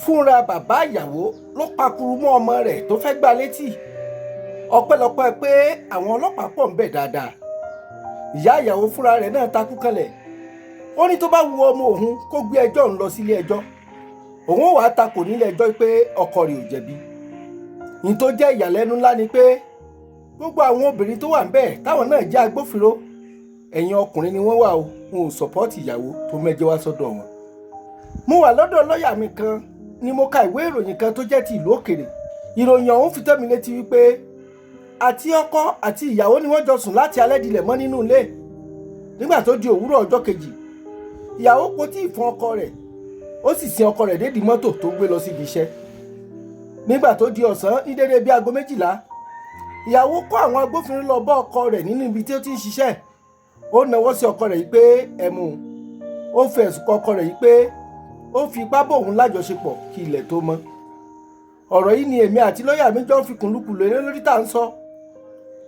Fúnra bàbá ìyàwó ló pakuru mọ́ ọmọ rẹ̀ tó fẹ́ gbá létí. Ọpẹ́lọpẹ́ pé àwọn ọlọ́pàá pọ̀ ń bẹ̀ dáadáa. Ìyá ìyàwó fúnra rẹ̀ náà takú kanlẹ̀. Ó ní tó bá wu ọmọ òun, kó gbé ẹjọ́ òun lọ sílé ẹjọ́, òun ò wá takò nílé ẹjọ́ pé ọkọ rẹ̀ ò jẹ̀bi. Ní tó jẹ́ ìyàlẹ́nu ńlá ni pé gbogbo àwọn obìnrin tó wà ń bẹ̀ táwọn náà jẹ́ agbófinró, ẹ̀yìn ọkùnrin ni wọ́n wà o. Wọn ò support ìyàwó tó mẹ́jọ wá sọ́dọ̀ wọn. Mo wà lọ́dọ̀ lọ́ọ̀yà mi kan ni mo ka ìwé ìròyìn kan tó jẹ́ ti ìlú òkèrè. Ìròyìn ọ̀hún fi tó mi létí wípé àti ọkọ àti ìyàwó ni wọ́n jọ sùn láti alẹ́ dilẹ̀ mọ́ nínú ilé. Nígbà tó di òwúrọ̀ ọjọ́ kejì, ìyàwó po tíì fún ọkọ rẹ̀, ó sì sin ọkọ rẹ̀ dédìí mọ́tò tó gbé lọ síbi iṣẹ́. Nígbà tó di ọ̀sán, ní dédé bíi aago 12, ìyàwó kó àwọn agbófinró lọ bá ọkọ rẹ̀ nínú ibi tí ó ti ń ṣiṣẹ́. Ó nawọ́ sí ọkọ rẹ̀ yìí pé ẹ mú un. Ó fi ẹ̀sùn kan ọkọ rẹ̀ yìí pé ó fi ipá bá òun lájọṣepọ̀ kí ilẹ̀ tó mọ́. Ọ̀rọ̀ yìí ni èmi àti lọ́ọ̀yà mi jọ ń fi kùnlùkùn lé lórí tá à ń sọ.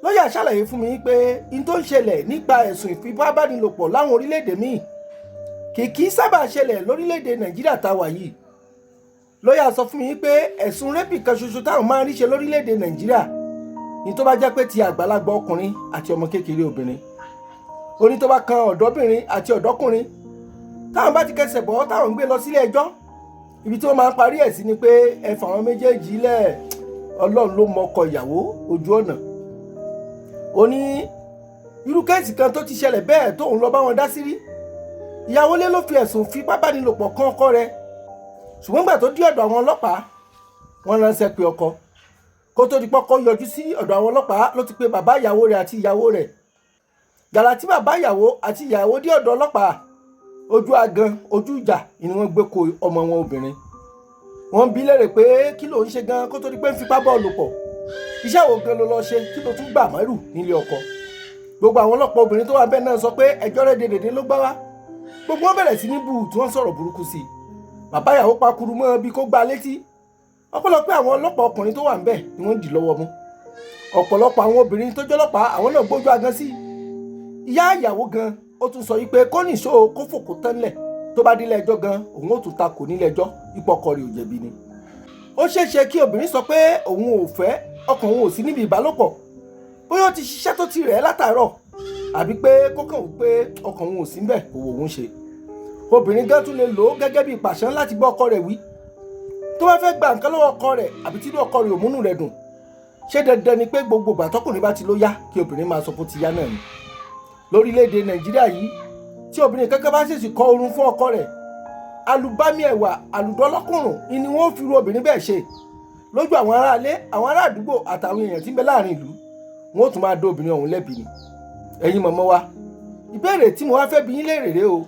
Lọ́ọ̀yà ṣàlàyé fún mi pé n tó ń ṣẹlẹ̀ nípa ẹ̀sùn ìfipábánilòpọ̀ láwọn orílẹ̀-èdè míì kìkì sábà ṣẹlẹ̀ lórílẹ̀-èdè Nàìjíríà tá a wà yìí. Lọ́ọ̀yà sọ fún mi pé ẹ̀sùn rape kan ṣoṣo táwọn máa ń rí ṣe lórílẹ̀-èdè Nàìjíríà ní tó bá jẹ́ pé ti àgbàlagbà ọkùnrin àti ọmọ kékeré obìnrin. Ó ní tó bá kan ọ̀dọ́bìnrin àti ọ̀dọ́kùnrin, táwọn bá ti kẹsẹ̀ bọ́, táwọn ń gbé lọ sílé ẹjọ́, ibi tí wọ́n máa ń parí ẹ̀ sí ni pé ẹ fà wọn méjèèjì lẹ̀, Ọlọ́run ló mọ ọkọ ìyàwó ojú ọ̀nà. Ó ní irú case kan tó ti ṣẹlẹ̀ bẹ́ẹ̀ tóun lọ bá wọn dá sí rí, ìyàwó lé ló fi ẹ̀sùn fipábánilòpọ̀ kan ọkọ rẹ̀. Ṣùgbọ́n gbà tó dé ọ̀dọ̀ àwọn ọlọ́pàá, wọ́n ránṣẹ́ pé ọkọ. Kó tó di pọ́kọ́ yọjú sí ọ̀dọ̀ àwọn ọlọ́pàá, ló ti pe bàbá ìyàwó rẹ̀ àti ìyàwó rẹ̀. Gàrà tí bàbá ìyàwó àti ìyàwó dé ọ̀dọ̀ ọlọ́pàá, ojú agan ojú ìjà ni wọ́n gbé ko ọmọ wọn obìnrin. Wọ́n bi léèrè pé kí ló ń ṣe gan kó tó di pé ń fipá bọ́ọ̀lù pọ̀? Iṣẹ́ wo gan ló lọ ṣe? Kí ló tún gbà mọ́rù nílé ọkọ? Gbogbo àwọn ọlọ́pàá obìnrin tó wà bẹ́ẹ̀ náà sọ pé ẹjọ́ rẹ̀ dèdè ló gbá wá. Gbogbo wọn bẹ̀rẹ̀ sí ní bù tí wọ́n sọ̀rọ̀ burúkú sí i. Bàbá ìyàwó pakuru mọ́ bí kó gbá létí. Ọ̀pọ̀lọpọ̀ àwọn ọlọ́pàá ọkùnrin tó wà ń bẹ̀ ni wọ́n dì lọ́wọ́ mú. Ọ̀pọ̀lọpọ̀ àwọn obìnrin tó jọlọ́pàá, àwọn náà gbójú agan sí ìyá ìyàwó gan. Ó tún sọ yìí pé kó nìṣó, kó fòkó tán lẹ̀, tó bá délé ẹjọ́ gan, òun ó tún takò nílé ẹjọ́ ipò ọkọ rẹ̀ ò jẹ̀bi ni. Ó ṣeéṣe kí obìnrin sọ pé òun ò fẹ́, ọkàn òun ò sí níbi ìbálòpọ̀, bóyá ó ti ṣiṣẹ́ tó ti rẹ̀ ẹ́ látàárọ̀, àbí pé kókàn wò pé ọkàn òun ò sí níbẹ̀, kò wò òun ṣe. Obìnrin gan tún lè lò ó gẹ́gẹ́ bí ìpàṣán láti bá ọkọ rẹ̀ wí tó bá fẹ́ gba nǹkan lọ́wọ́ ọkọ rẹ̀, àbí tí ọkọ rẹ̀ ò múnú rẹ̀ dùn. Ṣé dandan ni pé gbogbo ìgbà tọkùnrin bá ti ló yá, kí obìnrin máa sọ pé ó ti yá náà ni? Lórílẹ̀‐èdè Nàìjíríà yìí, tí obìnrin kankan bá ṣèṣì kọ oorun fún ọkọ rẹ̀, alùbámi ẹ̀wà àlùdọ́lọ́kùnrùn ni wọ́n fi ru obìnrin bẹ́ẹ̀ ṣe lójú àwọn aráalé, àwọn ará àdúgbò àtàwọn èèyàn tí ń bẹ láàrin ìlú. Wọn ó tún máa dó obìnrin ọ̀hún lẹ́bi ni. Ẹ̀yin mọ̀mọ́ wa, ìbéèrè tí mo wá fẹ́ bi yín léèrè rèé o.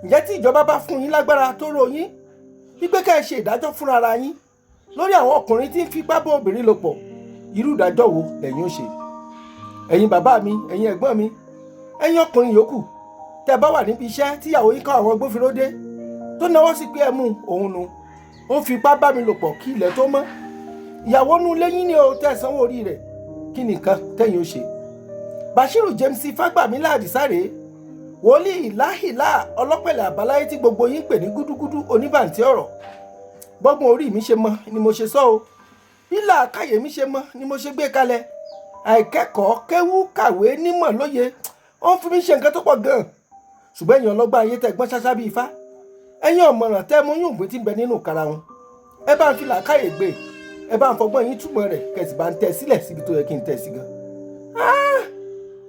Ǹjẹ́ tí ìjọba bá fún yín lágbára tó rò yín wípé ká ẹ ṣe ìdájọ́ fúnra ara yín lórí àwọn ọkùnrin tí ń fipá bá obìnrin lò pọ̀, irú ìdájọ́ wo lẹ̀yin ó ṣe? Ẹ̀yin bàbá mi, ẹ̀yin ẹ̀gbọ́n mi, ẹ̀yin ọkùnrin yòókù, tẹ́ bá wà níbi iṣẹ́ tíyàwó yín kọ́ àwọn agbófinró dé, tó náwó sí pé ẹ mú òun nu, ó fipá bá mi lò pọ̀ kí ilẹ̀ tó mọ́, ìyàwó nu lẹ́yìn ni o, tẹ́ sanwó orí rẹ̀, kí nìkan tẹ́yìn ó ṣe? Bashiru James Fagbamila Àdìsá rèé, wòlíì láhìlá ọlọ́pẹ̀lẹ̀ àbáláyé tí gbogbo yín pè ní gúdúgúdú oníbàǹtí ọ̀rọ̀. Bọ́gbọ́n orí mi ṣe mọ ni mo ṣe sọ o. Bí làákàyè mi ṣe mọ ni mo ṣe gbé kalẹ̀. Àìkẹ́kọ̀ọ́ kéwú kàwé nímọ̀ lóye, ó ń fi mí ṣe nǹkan tó pọ̀ gan-an. Ṣùgbọ́n ẹ̀yin ọlọ́gbọ́n ayé tẹ́ gbọ́n ṣáṣá bíi ifá, ẹ̀yin ọ̀mọ̀ràn tẹ́ mú yùngbín tí ń bẹ nínú kara wọn, ẹ bá ń fi làákàyè gbé, ẹ bá ń fọgbọ́n yín túmọ̀ rẹ̀, kẹ̀sì bá ń tẹ̀ sílẹ̀ síbi tó yẹ kí n tẹ̀ sí gan.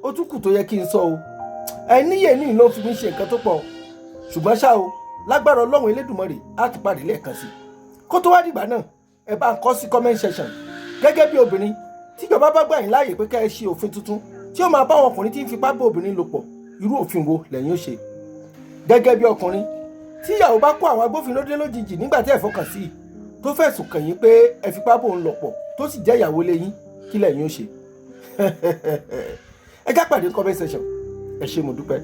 Ó tún kù tó yẹ kí n sọ o. Àìníyè ní ló fi mí ṣe nǹkan tó pọ̀. Ṣùgbọ́n ṣá o, lágbára Ọlọ́run Elédùmarè, á ti pàdé lẹ́ẹ̀kan sí. Kó tó wá dìgbà náà, ẹ bá ń kọ sí comment section: gẹ́gẹ́ bí obìnrin, tíjọba bá gbà yín láàyè pé ká ẹ ṣe òfin tuntun tí ó máa bá àwọn ọkùnrin tí ń fipá bá obìnrin lò pọ̀, irú òfin wo lẹ̀yin ó ṣe? Gẹ́gẹ́ bí ọkùnrin, tí ìyàwó bá kó àwọn agbófinró dé lójijì nígbà tí ẹ fọkàn sí i, tó fẹ̀sùn kàn yín pé ẹ fipá bóun lò pọ̀, tó sì jẹ́ ìyàwó lé yín, kí lẹ̀yin ó ṣe? Ẹ já pàdé comment section. Ẹ ṣé, mo dúpẹ́.